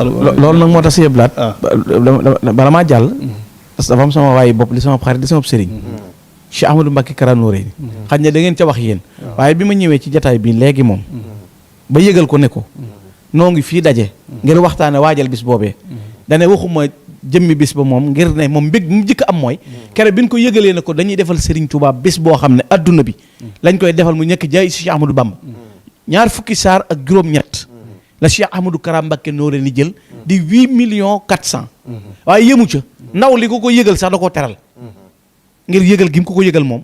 loolu nag moo tax si yëblaat bala maa jàll parce que dafa am sama waaye bopp li sama xarit di sama sëriñ Cheikh Ahmadou Mbacké Kara Noreyni xaj na da ngeen ca wax yéen waaye bi ma ñëwee ci jataay bi léegi moom ba yëgal ko ne ko noo ngi fii daje ngir waxtaane waajal bis boobee dane waxuma jëmmi bis ba moom ngir ne moom mbég mu jëkk am mooy kere bi ñu ko yëgalee ne ko dañuy defal Serigne Touba bis boo xam ne adduna bi lañ koy defal mu ñekk jaay si Cheikh Ahmadou Bamba ñaar fukki saar ak juróom-ñett la Cheikh Ahmadou Kara Mbacké Noreyni jël di 8,400,000 waaye yëmu ca ndaw li ko yëgal sax da koo teral ngir yëgal gi mu ko yëgal moom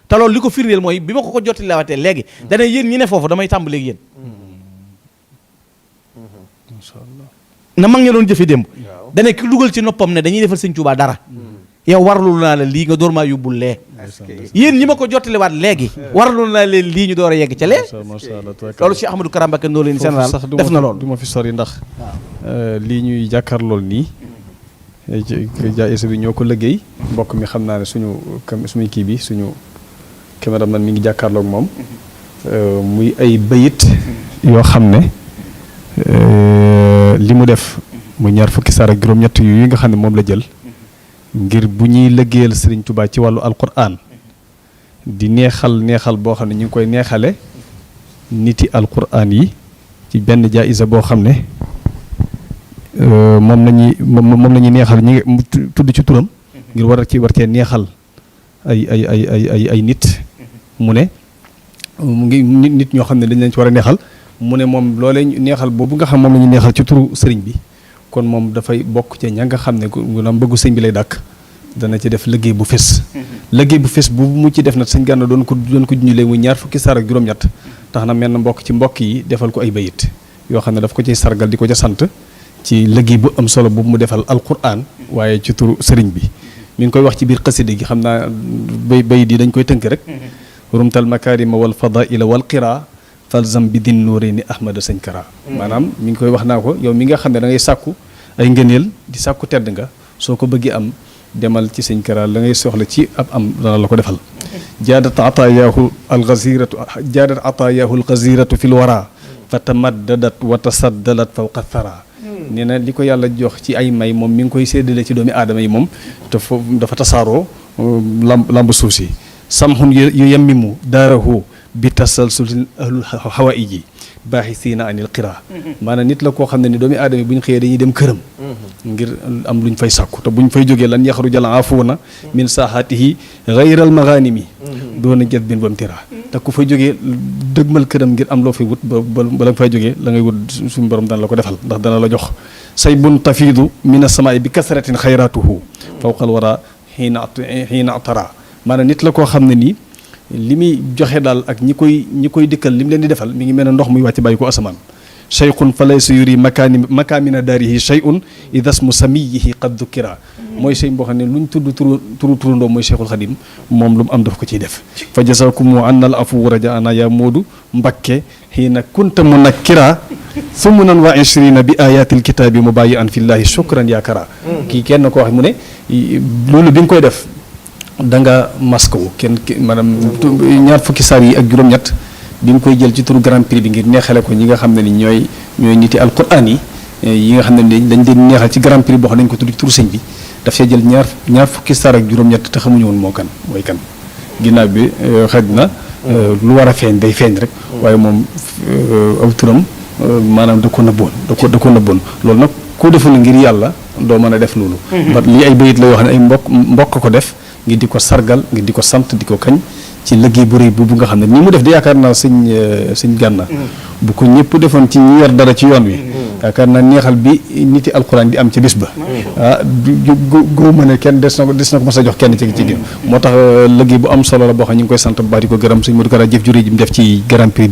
te loolu li ko firndeel mooy bi ma ko jotti lawatee léegi dana yéen ñi ne foofu damay tàmbali ak yéen na mag ña doon jëfe démb dana ki dugal ci noppam ne dañuy defal Sëñ Tuubaa dara yow warlu naa la lii nga door maa yóbbul lee yéen ñi ma ko jottaliwaat léegi warlu naa leen lii ñu door a yegg ca lee loolu Cheikh Ahmadou Kara Mbacké Noreyni général def na loolu du ma fi sori ndax lii ñuy jàkkaar lool nii jaayisa bi ñoo ko liggéey mbokk mi xam naa ne suñu kii bi suñu cameraman mi ngi jàkkaarloog moom muy ay bayit yoo xam ne li mu def mu ñaar fukki saar ak juróom-ñett yu nga xam ne moom la jël ngir bu ñuy liggéeyal Serigne Touba ci wàllu alquran di neexal boo xam ne ñu ngi koy neexale niti alquran yi ci benn jaayisa boo xam ne moom lañuy neexal ñi tudd ci turam ngir war cee neexal ay nit mu ne mu ngi nit ñoo xam ne dañ leen ci war a neexal mu ne moom loolee neexal boobu nga xam moom la ñuy neexal ci turu sëriñ bi kon moom dafay bokk ci ña nga xam ne gunam bëggu sëñ bi lay dàkk dana ci def liggéey bu fés liggéey bu fés bu mu ci def nag sëñ Gana doon ko junj léegi muy ñaar fukki saar ak juróom-ñett tax na mel na mbokk ci mbokk yi defal ko ay bayit yoo xam ne daf ko ciy sargal di ko ca sant ci liggéey bu am solo bu mu defal alquran waaye ci turu sëriñ bi mi ngi koy wax ci biir xasida gi xam naa bayit yi dañ koy tënk rek rumtal makarima wal fadaila wal qira falzam bi din Noreyni Ahmada Sëñ Kara maanaam mi ngi koy wax naa ko yow mi nga xam ne da ngay sàkku ay ngëneel di sàkku tedd nga soo ko bëggee am demal ci Sëñ Kara la ngay soxla ci am dana la ko defal jaadat ataayahu alxaziratu fi l wara fa tamaddadat wa tasaddalat fawqa thara nee na li ko yàlla jox ci ay may moom mi ngi koy séddale ci doomi aadama yi moom te foofu dafa tasaaroo lamb suuf si samhun yu yemmimu daarahu bi tasalsulin ahlul hawaïji baaxisiina anil qiraa maanaam nit la koo xam ne ni doomi aadama yi bu ñu xëyee dañuy dem këram ngir am luñ fay sàkku te buñ fay jógee lan yaxrujal aafuuna min saaxaatihi gayral maganimi doona jët bin bam tira te ku fay jógee dëgmal këram ngir am loo fay wut ba la nga fay jógee la ngay wut suñu borom dana la ko defal ndax dana la jox say bun tafiidu min asamaai bi kasratin xayraatuhu fawqal wara xiina atara maanaam nit la koo xam ne nii li muy joxe daal ak ñi koy dikkal li mu leen di defal mi ngi mel ne ndox muy wàcc bàyyi ko asamaan cheyqun fa laysa yuri makaamina daarihi cheyun idas mu samiyihi qad dukkira mooy sëñ boo xam ne luñ tudd turandoo mooy cheikhul xadim moom lu mu am daf ko ciy def fa jasakumu annal afu rajaana ya moodu mbakke xiina kunta munakkira sumunan wa ishrina bi ayatil kitaabi mubayi an fillahi shukran yakara kii kenn koo xam mu ne loolu bi nga koy def da nga masque wu maanaam ñaar fukki saar yi ak juróom-ñett bi mu koy jël ci turu grand prix bi ngir neexale ko ñi nga xam ne ni ñooy niti alquran yi nga xam ne ni dañ leen neexal ci grand prix boo xam ne dañ ko tudd ci turu sëñ bi daf see jël ñaar fukki saar ak juróom-ñett te xamuñu woon mooy kan ginnaaw bi xëj na lu war a feeñ day feeñ rek waaye moom aw turam maanaam da ko nëbboon loolu nag koo deful ngir yàlla doo mën a def loolu ba lii ay bayit la yoo xam ne ay mbokk ko def ngir di ko sargal ngir di ko sant di ko kañ ci liggéey bu rëy bu nga xam ne nii mu def de yaakaar naa sëñ Gana bu ko ñëpp defoon ci ñi yor dara ci yoon wi yaakaar naa neexal bi niti alxuraan di am ci bis ba góob ma ne kenn des na ko mas a jox kenn ci moo tax liggéey bu am solo la boo xam ñu ngi koy sant bu baax di ko gërëm sëñ Modou Kara jëf ju rëy ji mu def ci Grand Prix